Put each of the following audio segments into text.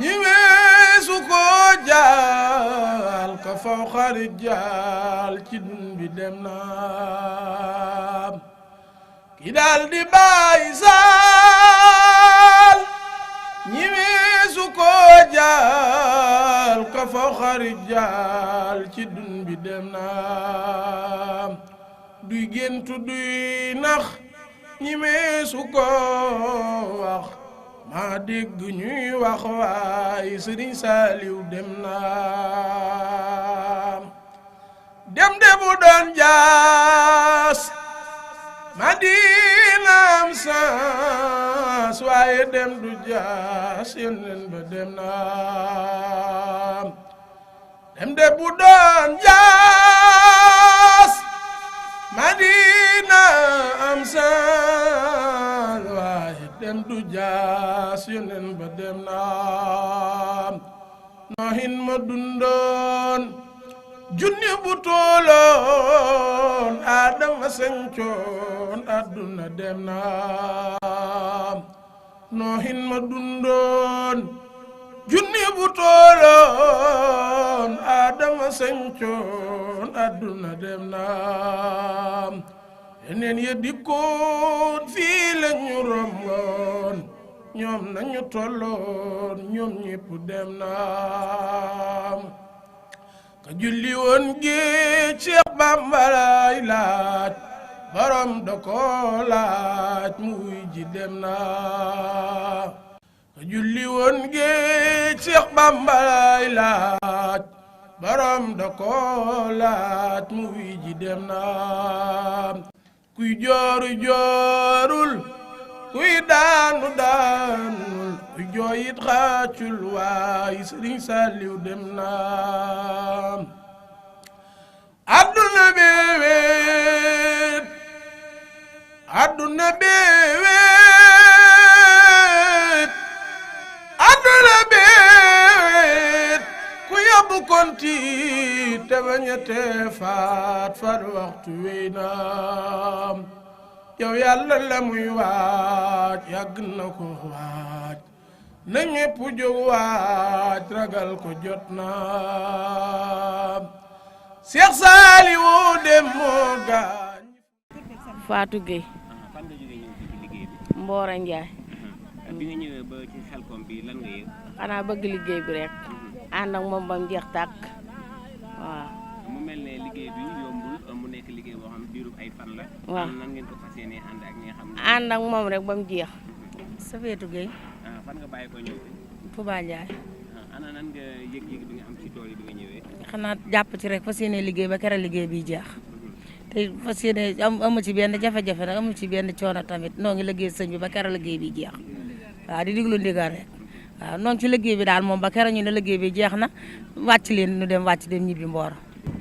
ñi weesu ko jaal ka faw xarit jaal ci dun bi dem na ki daal di bàyyi saal ñi weesu ko jaal ka faw xarit jaal ci dun bi dem na duy géntu duy nax ñi weesu ko wax maa dégg ñuy wax waay Sëriñ Saaliw dem na dem de bu doon jaas Madina am saas waaye dem du jaas yónneen ba dem na dem de bu doon jaas Madina am saas waaye dem du jaas yónneen ba dem na noohin ma dundoon junni bu tooloon Adama sencoon adduna dem na noohin ma dundoon junni bu tooloon Adama sencoon adduna dem na yeneen ya dikkoon fii lañu romboon ñoom nañu tolloon ñoom ñépp dem na ka julli woon géej Cheikh Bamba lay laaj borom da ko laaj mu wuy ji dem na ka julli woon géej Cheikh Bamba lay laaj borom da ko laaj mu wuy ji dem na kuy jooru joorul kuy daanu daanul kuy jooyit xaacul waay Sëriñ Saaliw dem na adduna beewet adduna beewet adduna beewet ku yóbbu konti te bañete faat far waxtu wey na yow yàlla la muy waaj yàgg na ko waaj na ñépp jóg waaj ragal ko jot na Seex Saaliw dem moo gaañ Fatou Gueye fan nga jógee ñëw ci liggéey bi Mboora Njaay bi nga ñëwee ba ci Xelcom bi lan nga yëg xanaa bëgg liggéey bi rek ànd ak moom bam jeex tàkk waaw mu mel ne liggéey bi yombul mu nekk liggéey boo xam diirub ay fan la waaw nan ngeen ko fas yéene ànd ak ñi nga xam ne ànd ak moom rek ba mu jeex Safeetu Gueye fan nga bàyyi ko ñëw fi Touba Njaay ana nan nga yëg-yëg bi nga am ci tool yi bi nga ñëwee xanaa jàpp ci rek fas yéene liggéey ba kera liggéey bi jeex te fas yéene amu ci benn jafe-jafe nag amu ci benn coono tamit noo ngi liggéey sëñ bi ba kera liggéey bi jeex waaw di diglu ndigal rek waaw noo ngi ci liggéey bi daal moom ba kera ñu ne liggéey bi jeex na wàcc leen ñu dem wàcc dem ñibbi Mboora.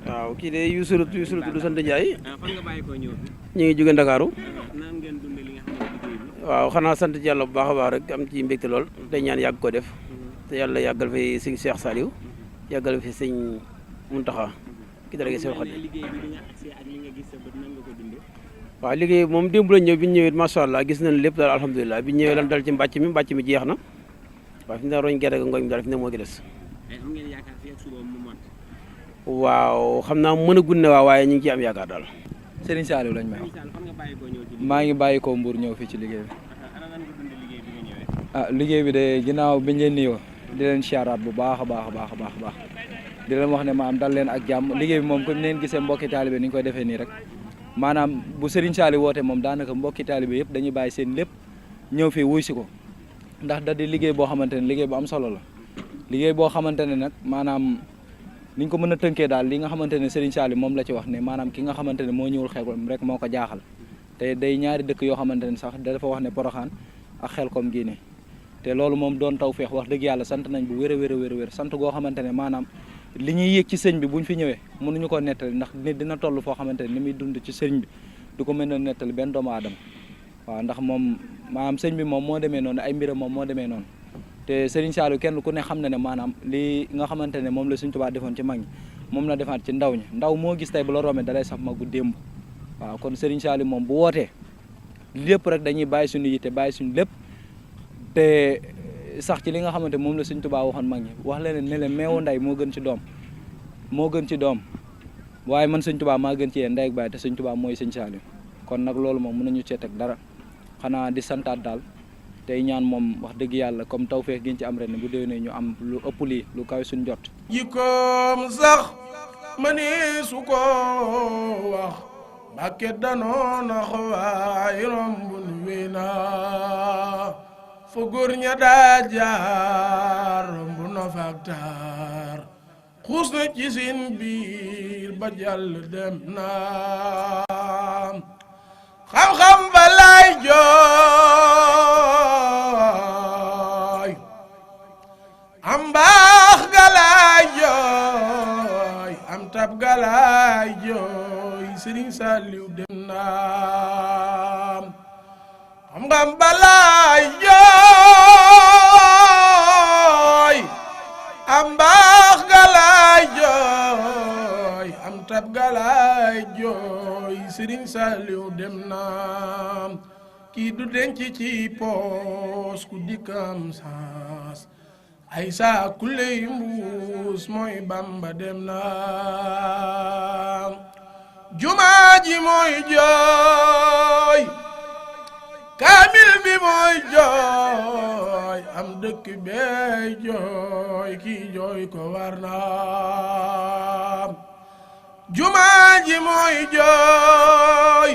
waaw kii de Youssou la tudd sant Ndiaye fan nga bàyyi ko ñëw fi ñu ngi jóge Ndakaaru nan ngeen dundee li nga xam ne liggéey bi waaw xanaa sant yàlla bu baax a baax rek am ci mbégte lool day ñaan yàgg ko def te yàlla yàggal fi sëñ Cheikh Saliou yàggal fi sëñ Mountakha ki dara gi seen xol liggéey bi nga accès ak li nga gis sa bët nan nga ko dundee waaw liggéey moom démb la ñëw bi ñu ñëwee macha allah gis nañ lépp daal alhamdulilah bi ñu ñëwee lan dal ci mbàcc mi jeex na waaw fi mu ne roñ gerte ak ngooñ mi daal fi ne moo gi des am ngeen yaakaar fii ak suba mu mot waaw xam naa mën a gunne waaye ñu ngi ciy am yaakaar daal Serigne Saliou lañ may wax fan nga bàyyi ko ñëw ci maa ngi bàyyi ko Mbour ñëw fii ci liggéey bi ana nan nga dundee liggéey bi nga ñëwee liggéey bi de ginnaaw biñ leen nuyoo di leen siyaaraat bu baax a baax di leen wax ne maanaam dal leen ak jàmm liggéey bi moom comme ni ngeen gisee mbokki taalibe ni ñu koy defee nii rek maanaam bu Serigne Saliou woote moom daanaka mbokki taalibe yëpp dañuy bàyyi seen lépp ñëw fii wuy si ko ndax da di liggéey boo xamante ne liggéey bu am solo la liggéey boo xamante ne nag maanaam niñ ko mën a tënkee daal li nga xamante ne Serigne Saliou moom la ci wax ne maanaam ki nga xamante ne moo ñëwul Xelcom rek moo ko jaaxal te day ñaari dëkk yoo xamante ne sax dafa wax ne Poroxaan ak Xelcom gii ne te loolu moom doon taw feex wax dëgg yàlla sant nañ bu wér a wér sant goo xamante ne maanaam li ñuy yéeg ci sëñ bi buñ fi ñëwee mënuñu ko nettali ndax nit dina toll foo xamante ne li muy dund ci sëñ bi du ko mën a nettali benn doomu aadama waaw ndax moom maanaam sëñ bi moom moo demee noonu ay mbiram moom moo demee noonu te Serigne Saliou kenn ku ne xam na ne maanaam li nga xamante ne moom la Sëñ Tuubaa defoon ci mag ñi moom la defaat ci ndaw ñi ndaw moo gis tey bu la romee dalay saf magu démb waaw kon Serigne Saliou moom bu wootee lépp rek dañuy bàyyi suñu yitte bàyyi suñu lépp te sax ci li nga xamante moom la Sëñ Tuubaa waxoon mag ñi wax leen ne leen meewu ndey moo gën ci doom waaye man Sëñ Tuubaa maa gën ci yéen ndey ak baay te Sëñ Tuubaa mooy Sëñ Saaliw kon nag loolu moom mën nañu cee teg dara xanaa di santaat daal tey ñaan moom wax dëgg yàlla comme tawfeex gi ñu ci am ren bu déwénee ñu am lu ëpp lii lu kaw suñ jot. jikkoom sax mani su ko wax Mbàkke danoona xawaay rombun wéna fa góor ña daa jaar rombu na faktaar xuus na ci sin biir ba jàll dem na xam-xam ba lay jooy am baax ga lay jooy am tab ga lay jooy Sëriñ Saaliw dem na xam-xam ba lay jooy am baax ga lay jooy am tab ga lay jooy Sëriñ Saaliw dem na kii du denc ci poos ku dikkam saas ay saa kuley mbuus mooy Bamba dem na jumaa ji mooy jooy kaamil bi mooy jooy am dëkk bey jooy kii jooy ko war na jumaa ji mooy jooy